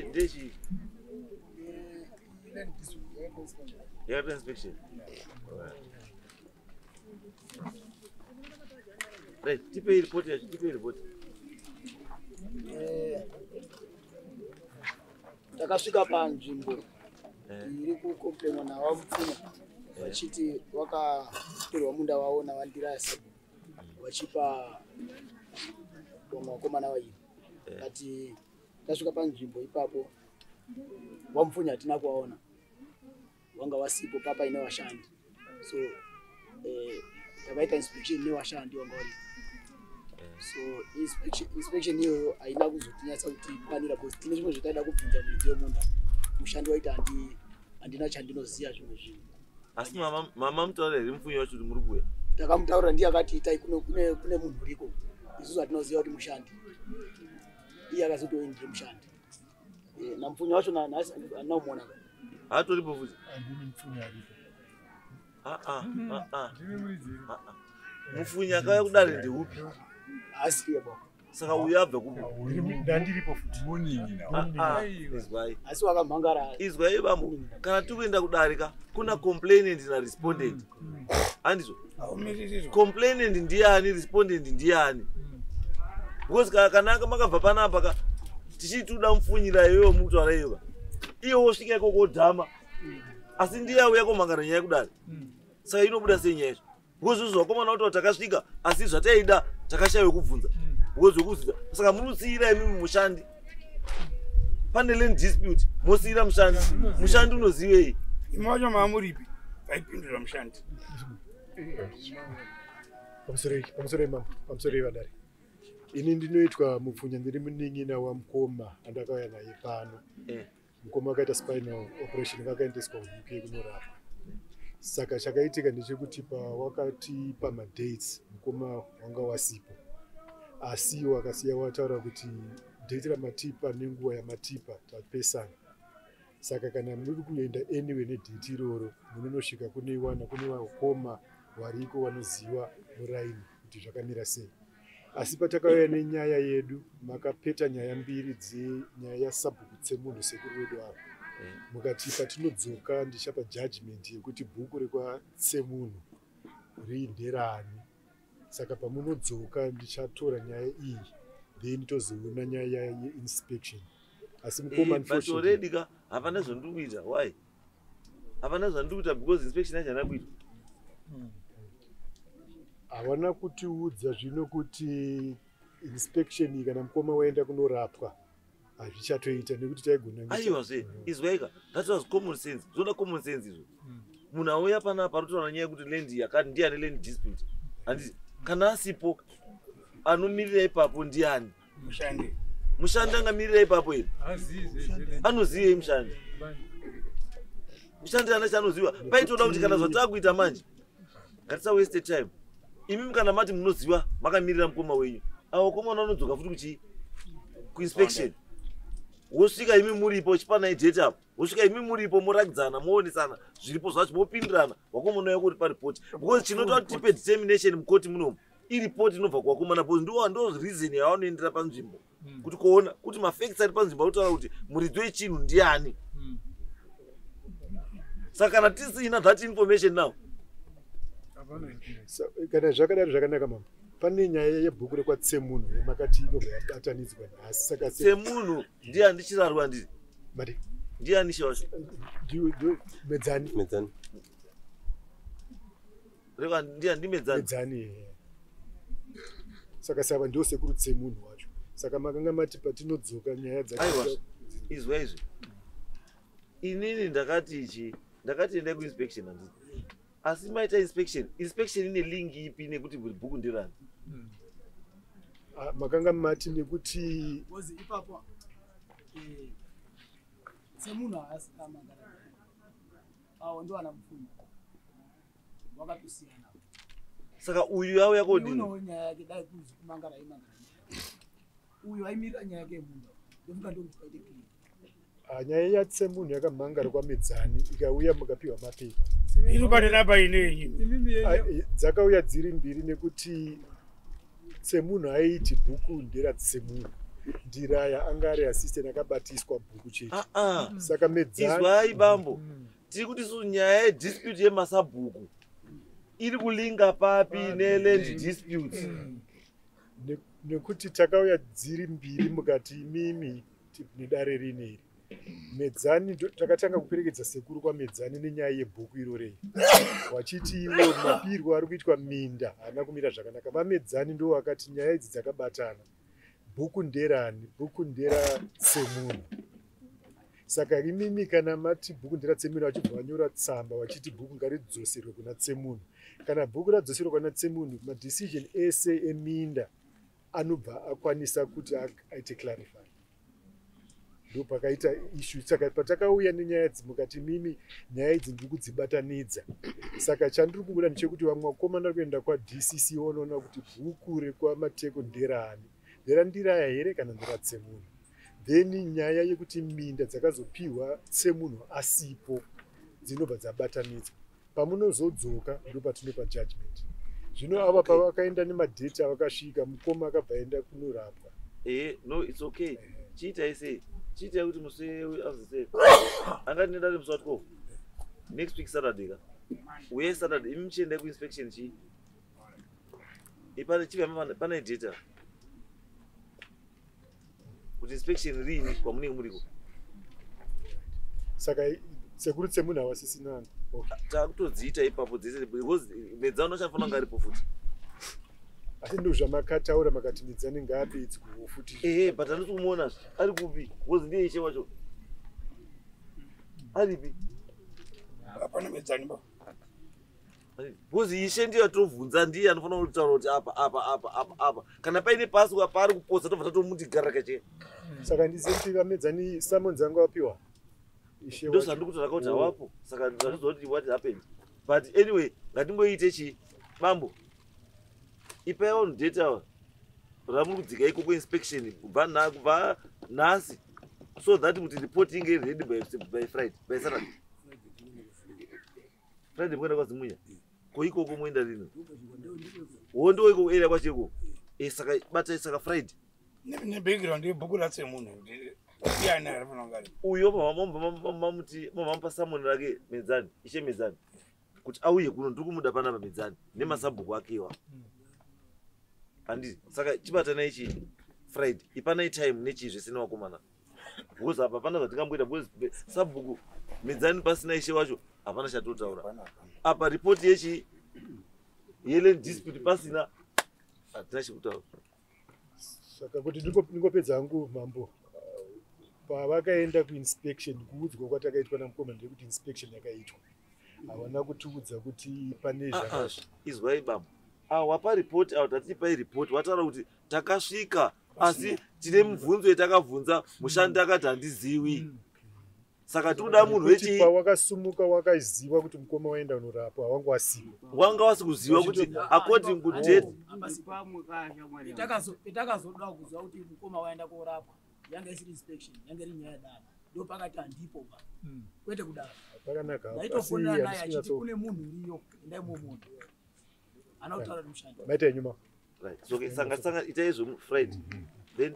Ndechi yakaitwa inspection. Right, tipei report yacho, tipei report. Takasvika panzvimbo iri kukomplainwa naVaMupfunya vachiti wakatorwa munda wavo naVaNdiraya Sabhuku vachipa vamwe vakomana vairi. But tasvika panzvimbo ipapo, VaMupfunya hatina kuvaona, vanga vasipo, papaine vashandi. So takaita inspection nevashandi vanga varipo. So inspection iyoyo haina kuzotinyatsa kutikwanira because tine zvimwe zvataida kubvunza muridzi wemunda. Mushandi waiti handina chandinoziva zvimwe zvinhu. Asi mama mutaura here Mupfunya wacho kuti muri kuuya? Takamutaurira, ndiye akati itai kune munhu uriko, isusu hatinoziva kuti mushandi. Iye akazoti ndiri mushandi. NaMupfunya wacho nanhasi handina kumuona. Haatoripo futi? Handini Mupfunya aripo. Ah, ah, ah, ah. Ah, ah. Mupfunya akauya kudare ndeupi? Haasi iye baba. Saka uyu abve kupi? Ndandiripo futi. Ah, ah, izwai. Asi wakamhangara. Izwai bambo, kana tiri kuenda kudare ka, kuna complainant narespondent, handizvo? Complainant ndiani? Respondent ndiani? Because kana kanaka makabva panapa ka, tichiti toda Mupfunyira iyoyo mukutaura iyo ka, iye wosvika ikoko wodhama, asi ndiye auya komhangara nyaya yekudare. Saka inobuda sei nyaya yacho? Because izvo vakomana kuti takasvika, asi zvataida takashaiwa kubvunza because wekubvunza. Saka muri kusiyira imimi mushandi pane land dispute, mosiyira mushandi. Mushandi unozivei? Imi wacho maamuripi vaipindura mushandi? Pamusoroi mama, pamusoroi vadare. Ini ndinoitwa Mupfunya, ndiri munin'ina wamukoma andakauya naye pano. Mukoma akaita spinal operation, vakaendeswa kuUK kunorapwa. Saka chakaitika ndechekuti pawakatipa madates, mukoma wanga wasipo, asi wakasiya wataura kuti date ramatipa nenguva yamatipa tapesana. Saka kana muri kuenda anyway nedate iroro, munonosvika kune wana kune vakoma variko vanoziva muraini kuti zvakamira sei. Asi patakauya nenyaya yedu, makapeta nyaya mbiri dzenyaya yasabhuku Tsemunhu, sekuru wedu ava, mukati patinodzoka ndichapa judgment yekuti bhuku rekwaTsemunhu rinderani. Saka pamunodzoka ndichatora nyaya iyi, then tozoona nyaya yeinspection. Asi mukoma Eh, but already ka hapana zvandiri kuita. Why hapana zvandiri kuita? Because inspection yacho haina kuitwa. Havana kutiudza zvino kuti inspection iyi, kana mukoma waenda kunorapwa, hazvichatoita nekuti taigona Aiwazve, izwaika, that was common sense. Zvoda common sense izvo. Munhu auya panapa ari kutaura nyaya yekuti land yakati, ndiani land dispute, handiti? Kana asipo, anomirira ipapo ndiani? Mushandi. Mushandi angamirira ipapo here? Anozivei mushandi? Mushandi ana chaanoziva? Paitoda kuti kana zvataakuita manje, ngatisa waste time. Imimi kana mati munoziva, makamirira mukoma wenyu, avo komana vanodzoka futi kuchii, kuinspection. Wosvika imi muripo, uchipanai date apo, wosvika imi muripo, morakidzana, moonesana zviripo zvacho, mopindirana. Wakomana uya kuri paripoti, because chinoita kuti tipe determination mukoti munomu iripoti inobva kuvakomana, because ndo reason yavanoendera panzvimbo, kuti kuona kuti mafacts ari panzvimbo anotaura kuti muridzi wechinhu ndiani. Saka kana tisina that information now, Kana zvakadaro zvakanaka mama. Pane nyaya yebhuku rekwaTsemunhu yemakati inobva yabatanidzwa nhasi, saka Semunhu ndiani? Chirarwa, handiti? Mari. Ndiani she wacho? Medzani. Medzani. Reva ndiani? Ndimedzani? Medzani, ehe. Saka sava ndio sekuru Tsemunhu wacho. Saka makanga mati patinodzoka nyaya Aiwa, izwa izvi. Inini ndakati ichi, ndakati endai kuinspection, handiti? Asi maita inspection, inspection ine link ipi nekuti bhuku nderani? Ah, makanga mati nekuti Because ipapo semunhu haasi kamangara, awo ndo ana Mupfunya wakatosiyana. Saka uyu auya kodini? Unowo nyaya yake, dai kuzi kumangara aimangara nyaya, uyu aimirira nyaya yake yemunda. Ndofunga ndokuti paite clear. Ah, nyaya yaTsemunhu yakamhangara kwaMedzani, ikauya mukapiwa mapepa. Iri padera painenyi? Ah, dzakauya dziri mbiri nekuti Tsemunhu aiti bhuku nderaTsemunhu. Ndiraya anga ari assistant akabatiswa bhuku chete. Ah, ah. Saka Medzani Izwai bambo, tiri kuti su nyaya yedispute yemasabhuku iri kulinga papi neland disputes? Nekuti takauya dziri mbiri mukati imimi nedare rineri. Medzani takatanga kuperekedza sekuru kwaMedzani nenyaya yebhuku irorei, vachiti ivo mapirwo ari kuitwa minda haana kumira zvakanaka. VaMedzani ndo vakati nyaya idzi dzakabatana, bhuku nderani? Bhuku ndera Tsemunhu. Saka imimi kana mati bhuku ndera Tsemunhu, vachibva vanyora tsamba vachiti bhuku ngaridzoserwe kuna Tsemunhu. Kana bhuku radzoserwa kuna Tsemunhu, madecision ese eminda anobva akwanisa kuti aite clarify. Ndo pakaita issue. Saka patakauya nenyaya idzi mukati mimi nyaya idzi ndiri kudzibatanidza. Saka chandiri kubuda ndechekuti vamwe vakomana vari kuenda kwaDCC vonoona kuti bhuku rekwaMateko nderani, nderandiraya here kana nderatsemunhu. Then nyaya yekuti minda dzakazopiwa Tsemunhu asipo dzinobva dzabatanidzwa. Pamunozodzoka ndo patinopa judgment. Zvino ava pavakaenda nemadheti avakasvika, mukoma akabva aenda kunorapwa. No, it's okay. Chiitai sei, chiitai kuti musi azise angati nedare musi wa 12 next week Saturday ka. Uye Saturday imi muchiendai kuinspection chii ipane chibva pane data kuti inspection rini kwamunenge muriko. Saka sekuru Tsemunhu havasisinani, okay. Takutodziita ipapo dzese because Medzano achafanira kunge aripo futi. Asi ndo zvamakataura, makati Medzani ngaapidzwewo futi. Ehe, but handisi kumuona ari kupi because ndiye ishe wacho, aripi? Hapana Medzani ba. Because ishe ndiye atovhunza, ndiye anofanira kutaura kuti apa apa apa apa apa. Kana paine pasi paari kupotsa, tobva tatomuti gara kache. Saka ndizive kuti vaMedzani summons angu apiwa ishe Ndo wacho. Zvandiri kutaura kuti hawapo, saka ndatiziva kuti what happened. But anyway, ngatingoite chi bambo, ipai vanhu date ava ramuri kudzika ikoko inspection kubva nhasi so that kuti report inge iri ready by Friday, by Saturday. Friday mukuenda kwaZimunya ko ikoko moenda rini? Wondo iko area kwacho iko. Saka batai, saka Friday. Nebackground yebhuku ratsemunhu kuti iyani arifanira kunge aripo. Uyo mamuti mamupa summon rake Medzani, ishe Medzani, kuti auye kuno. Ndiri kumuda panapa Medzani nemasabhuku akewa, handiti? Saka chibatanai chi Friday, ipanai time nechii zvese nevakomana because apa hapana zvatingamboita because sabhuku Medzani pasina ishe wacho hapana chatotaura apa. Ripoti yechi yeland dispute pasina, hatina chekutaura. Saka kuti ndingopedza hangu mambo, pavakaenda kuinspection, kuudzwa kwatakaitwa namukoma ndekuti inspection yakaitwa, havana kutiudza kuti pane Ah, ah, zvaka izwai bambo, wapa ripoti awo, tatipai ripoti, wataura kuti takasvika asi tine mibvunzo yatakabvunza, mushandi akati handiziwi. Saka tikuda munhu Nekuti wechi pawakasumuka wakaziva kuti mukoma waenda unorapwa, wanga wasipo. Wanga wasi kuziva kuti according kudate. Petakazoda kuziva kuti mukoma waenda korapwa, yanga isiri inspection, yanga iri nyaya yedare. Ndo pakati handipo pa, kwete kudaro. Pakanaka. Asi Ndaitofonera naye handisi achiti kunyatso kune munhu uriyo, endai mumunhu ana kutaura nemushandi. Maita yenyuma. Right, so okay, sanga sanga itai zvomu Friday then.